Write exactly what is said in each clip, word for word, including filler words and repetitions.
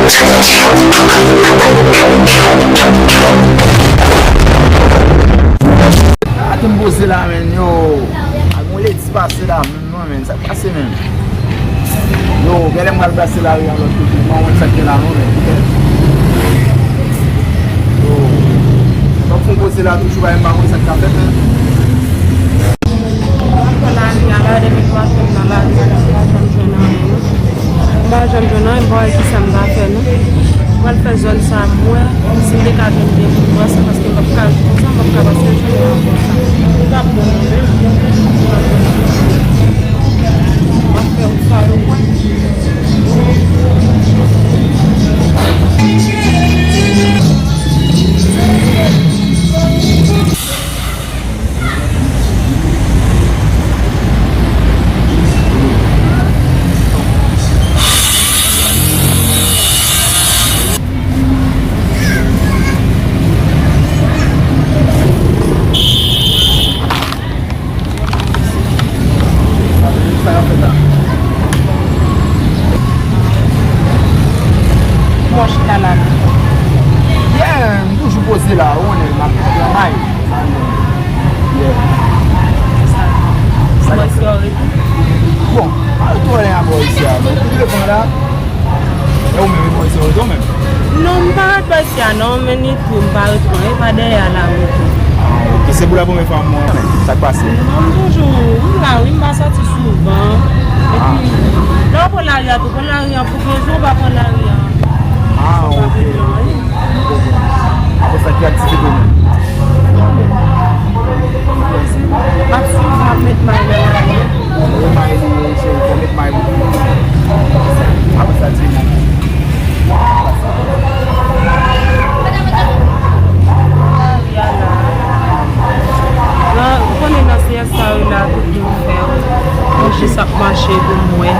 Ate m poze la, men, yo. Ak yon ledi pase la, men, non, men, sa k pase, men. Yo, genlè m pral brase lari a lòt kote. M pa konn sa k gen la, non, men. Yo, fòk fon poze la toujou, men m pa konn sa k ka fèt, men. Nan lari a la, depi maten m nan lari a la, m pa janm jwenn anyen, non. M pa janm jwenn anyen, m pa wè kisa m ka fè, non. M pral fè zòn sa a, m wè si m te ka jwenn de moun brase, paske m p ap ka, konsa m p ap ka pase jounen an konsa. Li p ap bon non, men. M ap fè wout sa yo kwè. Mwen chita la. Yeah, m toujou poze la, ou konnen, m ap pran may. Yeah. Sa k ap fèt? Bon, pa ret twò lwen a bò isi a, men tou devan la. E ou menm, ou bò isi a ou menm? Non, m pa ret bò isi a non, men ni tou, m pa ret lwen, e pa dèyè a la m rete. Ah, ok, se pou la premyè fwa m wè w, men sa k pase? Non, m toujou, m la wi, m pa sòti souvan. Epi, lè w pran lari a tou, pran lari a pou rezon, ou pa pran lari a. Ah, ok. Apre sa, ki aktivite w menm? M ap swiv, m ap met may nan lari. Ou met may li, cheri, fò met may li. Apre sa, di nou. Lari a la. Nan, ou konnen nan seyès sa yo la, tout moun fè yo. Mwen jis ap mache pou m wè.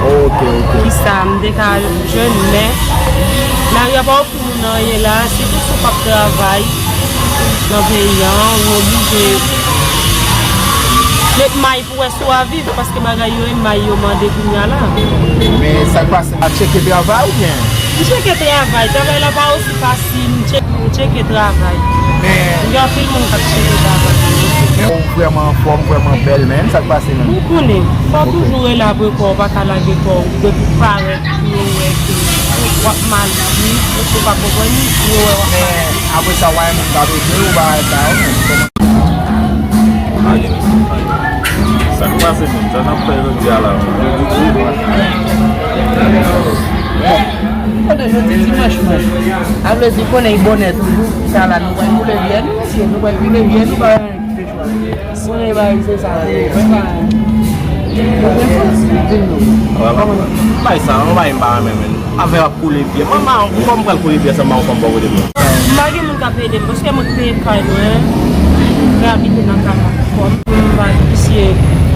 Ok, ok. Kisa m te ka jwenn, men lari a pa pou moun anyen la, sitou si w p ap travay nan peyi an, ou oblije met may pou wè si w a viv, paske bagay yo e may yo mande kounye a la. Men sa k pase, a tcheke travay oubyen? M tcheke travay, travay la pa osi fasil, m tcheke, m tcheke travay. Men gen anpil moun k ap tcheke travay. Men ou vrèman anfòm, vrèman bèl, men sa k pase menm? Ou konnen, fò w toujou rele apre kò w, pa ka lage kò w, depi w parèt. Yo wè ke w ap mal viv, ou pa konprann, yo wè w ap mal viv. Men apre sa, w a yon moun k ap ede w, bagay sa yo, men kòman? Sa k pase menm? Sa n ap fè jodi a la? Bon, konnen jodi dimanch mwen. A vle di, konnen e bonè toujou. Sa la, nou pral boule vyè nou, mesye, nou pral boule vyè nou, pa gen kite chwa. Mwen e bay se sa, e, mwen pa. Bay sa, mwen bay m pa renmen, men. Avè w ap koule vyè. Mwen, mwen, kòman m pral koule vyè san m pa yon fanm bò kote m nan? M pa gen moun k ap ede m, paske mwen k peye kay mwen, mwen abite nan kay mwen pou kò m. M pa, mesye,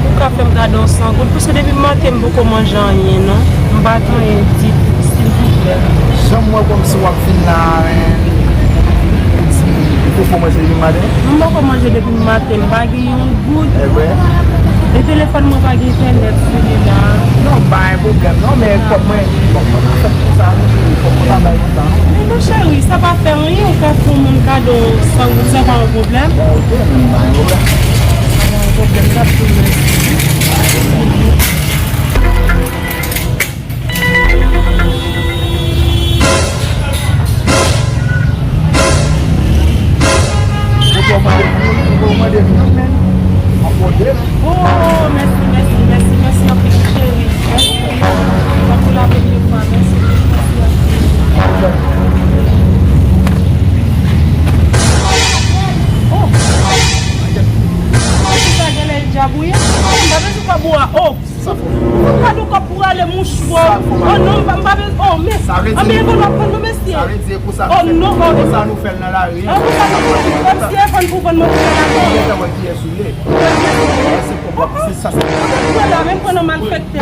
ou ka fè m gade yon san goud, paske depi maten m poko manje anyen, non. M pa gen anyen ditou, silvouplè. Jan m wè kòmsi w ap vin la, men, ou poko manje depi maten? M poko manje depi maten, m pa gen yon goud. E vre? E telefòn mwen pa gen entènèt sou li la. Non, pa gen pwoblèm, non, men kòb mwen, kòb mwen pa fèt pou sa, non, cheri, kòb mwen pa bay pou sa, non. Men non, cheri, sa pa fè anyen, ou ka fè yon moun kado san goud, sa pa yon pwoblèm. Bon, ok, men pa gen pwoblèm. Pa gen pwoblèm, m ap di w mèsi. Ou poko mande pou moun, ou poko mande pou moun, men. Mwen konte, non? Oh, mèsi, mèsi, mèsi, mèsi anpil, cheri. Mèsi. Mwen pou la premye fwa, mèsi, mèsi anpil. Oh! Mwen di sa genlè l djabouye. Mwen pa bezwen pa bwa. Oh! Sa fò. Mwen pa gen kòb pou rale mouchwa. Sa fò. Oh non, m pa, m pa bezwen. Oh, men. Sa vle di. Anben, e konn w ap vann mwen, mesye. Sa vle di, e konsa nou fè l. Oh non, oh, e konsa nou fè l nan lari. Oh, konsa nou fè l. Mesye, e vann pou vann mwen pou fè la. Ou gentan wè kiyès ou ye. Mwen se kòb w ap, se sa, se. Mwen la, men pran nan malfektè.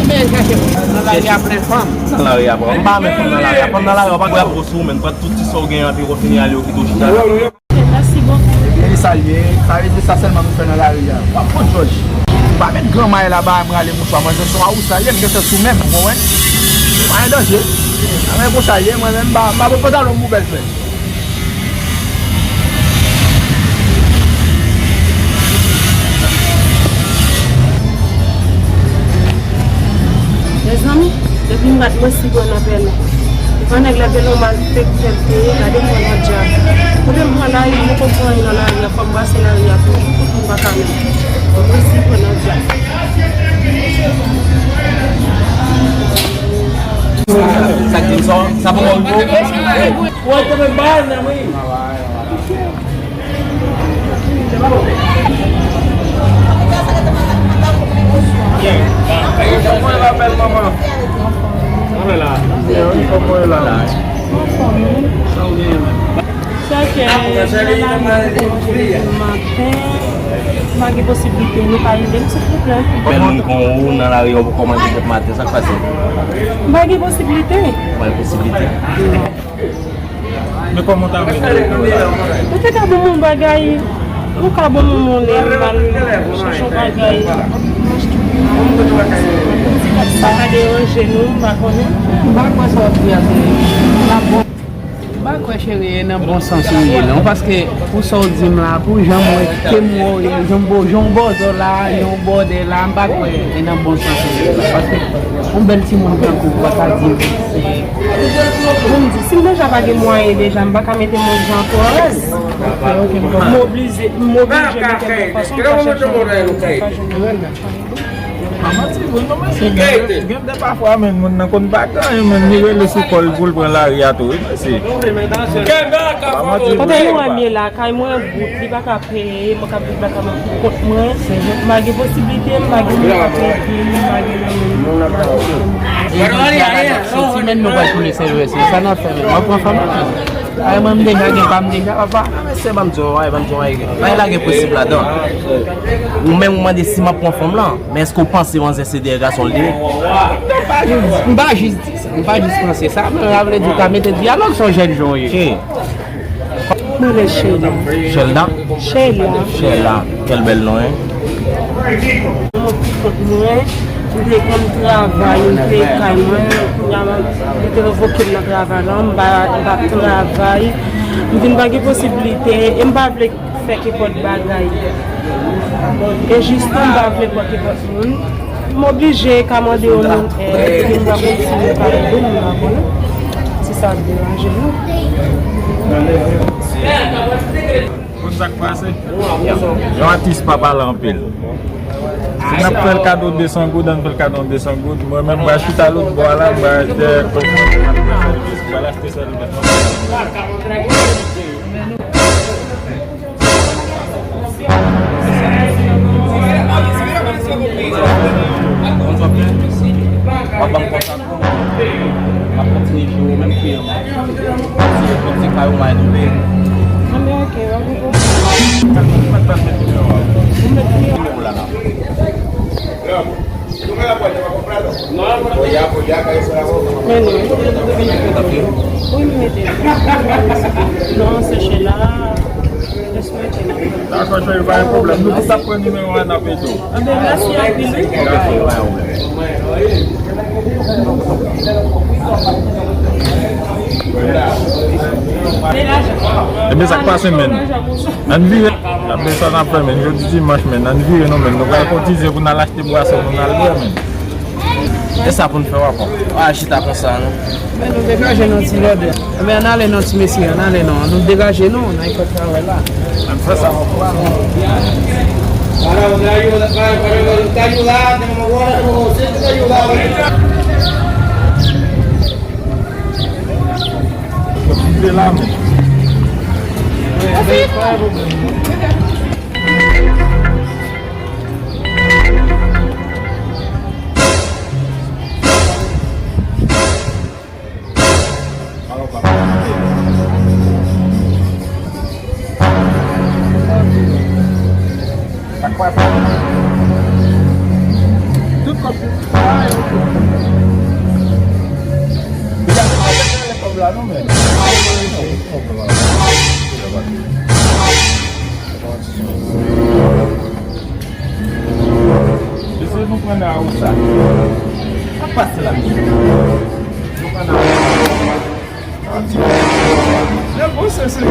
Men chache nan lari a plen fanm. Nan lari a, bro. M pa renmen fanm nan lari a. Fanm nan lari a, w pa dwe ap gwo sou ou, men. Pran tout ti sa w genyen, epi w fini ale, w kite w chita la. Mèsi bokou. Ebyen, e sa l ye. Sa vle di sa sèlman nou fè nan lari a. W ap pran jòj. Pa met gran may la ba m rale mouchwa. Mwen, se swa ou sa ye, m gentan sou men m, ou konprann? Pa gen danje. Anyen konsa ye, mwen menm, m pa, m pa pran pantalon m pou bèl fè. Mezanmi, depi m rat mwen si pran nan pèlen. Devan nèg la gen lòmal fèk fèk peye, gade m pran nan djab. Kote m pran lari, m poko pran nan lari a, fò m brase lari a toujou, tout moun pa ka menm. Mwen si pran nan djab. Sa k di m sa, sa pa mwen. Wè, te mwen ba nan wi. Kòman l apèl manman? Kòman l la? Kòman l la? Sa ke nan lari pou manje maten, m pa gen posiblite, nou ka ede m, silvouplè. Bèl moun kon ou nan lari, ou poko manje maten, sa k pase? M pa gen posiblite. Ou pa gen posiblite? Men kòman w ta vle nou ede w la? Ou te ka ban m yon bagay, ou ka ban m yon monnen, m al chèche yon bagay. Sa ka deranje nou, m pa konnen. M pa kwè sa w ap di a se la bon. M pa kwè cheri, e nan bon sans ou ye non, paske pou sa w di m la, pou jan m wè ke m wè w ye, jan m bo-, jan w bòzò la, jan w bòdè la, m pa kwè e nan bon sans ou ye la, paske yon bèl timoun tankou w pa ka di m se. Pou m di, si m deja pa gen mwayen deja, m pa ka mete moun jan twò alèz. M oblije, m oblije mete m nan fason m ka chèche yon bagay pou m ka jwenn yon bagay. Pa manti vre non, mesye. Gen de, gen de pafwa menm moun nan konn pa gen anyen, menm li rele sou kò l pou l pran lari a tou, wi, mesye. Pa manti vre. Kote nou wè m ye la, kay mwen bout, li pa ka peye, mwen ka viv lakay mwen pou kont mwen. M pa gen posiblite, m pa gen moun k ap ede m, m pa gen moun. Soti menm nou pral tounen Sen Lwès, sa n ap fè menm? W ap pran fanm la? Ay, mwen, m deja gen pa m deja, papa. Mesye, ban m di w, ay, ban m di w, ay, ay, la gen prensip ladan. Ou menm, ou mande si m ap pran fanm lan, men èske w panse manzè se dèyè gason l te ye? M pa jis, m pa jis di sa, m pa jis panse sa, men sa vle di w ka mete dyalòg, se yon jèn jan w ye. M rele Sheila. Shelda? Sheila. Shelda, quel bel nom, hein? Mwen pi kont mwen, m te konn travay, m te kay mwen, kounye a, yo te revoke m nan travay la, m pa, m pa travay, m vin pa gen posiblite, e m pa vle fè kenpòt bagay. E jistan, m pa vle pran kenpòt moun, m oblije ka mande yon moun èd, epi m pa konn si moun ka ede m, m pa konnen si sa ap deranje nou. Konn sa k pase? Yon atis pa pale anpil. Si n ap fè l kado de san goud, ann fè l kado de san goud. Mwen menm, m pral chita lòt bò a la, m pral achte, m pral achte sèl. Konn sa k pase? W ap ban m kontak. M ap kontinye jwe menm kou an. Si yo konn se kay ou may tonbe. Anben, ok, w ap reponn. Nimewo la la. Men non. Wi, m mete. Non, se Sheila. Dakò, cheri, pa gen pwoblèm. Nou tout ap pran nimewo a, n ap ede w. Anben, mèsi anpil, wi. Ebyen, sa k pase, menn? Ann vire. Ebyen, sa n ap fè, menn? Jodi dimanch, menn. Ann vire, non, menn. Nou pral kotize pou n al achte bwason pou n al bwè, menn. E sa pou n fè, w ap al chita konsa, non? Men nou degaje nou ti lòd. Men ann ale non ti mesye, ann ale non. Nou degaje nou, nan ekòt travay la. Ann fè sa. Mesye, nou pran nan wout sa. Sa k pase la, mesye? Nan bon sans li.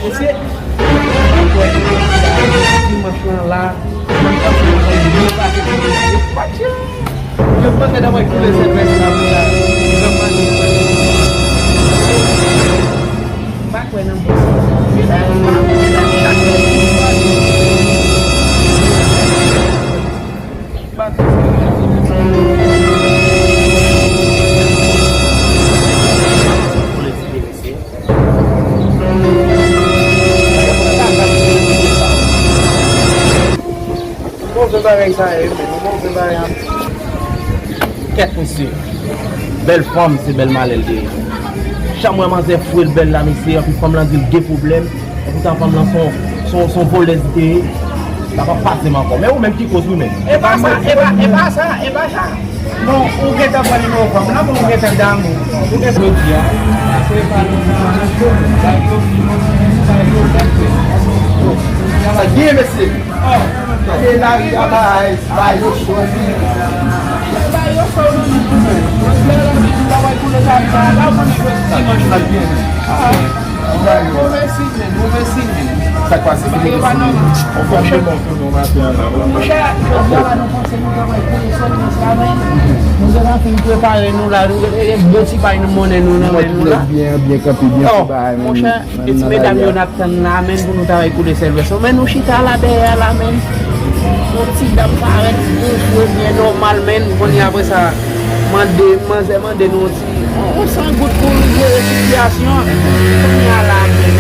Mesye, dimanch lan la, mwen panse mwen konn byen pase pou mesye. Yo panse nan mwen koule sèl pèsonn ap la. M pa kwè nan bon sans. Bon, se bagay sa ye, men, bon, se bagay an. Kèt, mesye. Bèl fanm, se bèl malè l te ye. Jan m wè manzè fwe l bèl la, mesye, anpi fanm lan di l gen pwoblèm. Epoutan fanm lan se yon, se yon, se yon vòlèz li te ye. Sa p ap pase m ankò. Men ou menm ki koz ou menm. E pa sa, e pa, e pa sa, e pa sa. Bon, ou gentan pran nimewo fanm lan, bon, ou gentan damou. Ou gentan jodi a, se pa nou manman jodi, sa yo di, sa yo di. Sa gen, mesye. Oh, gade lari a bay, bay yo chòzi. Bay yo chòzi, men. Mwen, lè la, mwen travay pou leta, la, la, mwen, dimanch la, byen. Ah. Move siy, men, move siy, men. Sa k pase? Ki move siy? Yon fanm te bon pou nou maten an la. Monchè, jodi a la, nou panse nou travay pou nou sèlman sa, men nou gentan fin prepare nou la, nou gentan gen bon ti pay nou monnen nou nan men nou la. Byen, byen kanpe, byen sou bagay, men. Monchè, e ti medam yo n ap tann la, men, pou nou travay koule sèl vèso. Men nou chita la dèyè la, men. Yon ti dam parèt, byen fre, byen nòmal, men. Kounye a, apre sa, mande, manzè mande nou yon ti, yon san goud pou nou jere sitiyasyon an. Kounye a la, men,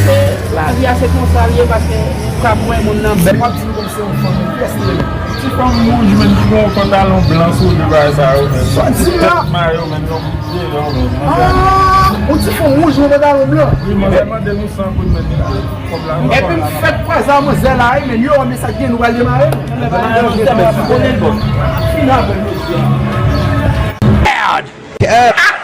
se, lavi a se konsa l ye, paske ou ka wè moun nan bèl. Se pa ti fanm, se yon fanm, pyès li ye. Ti fanm wouj, men, ki gen yon pantalon blan sou li, bagay sa yo, men. Sa di la. Tèt mayo, men, yon bouke, yon, men. Ah, yon ti fanm wouj, yon pantalon blan. Wi, manzè mande nou san goud, men, nou te kòb la. Epi m fèk kwaze a manzè la, wi, men, yo, men sa gen, nou pral demare. Merde!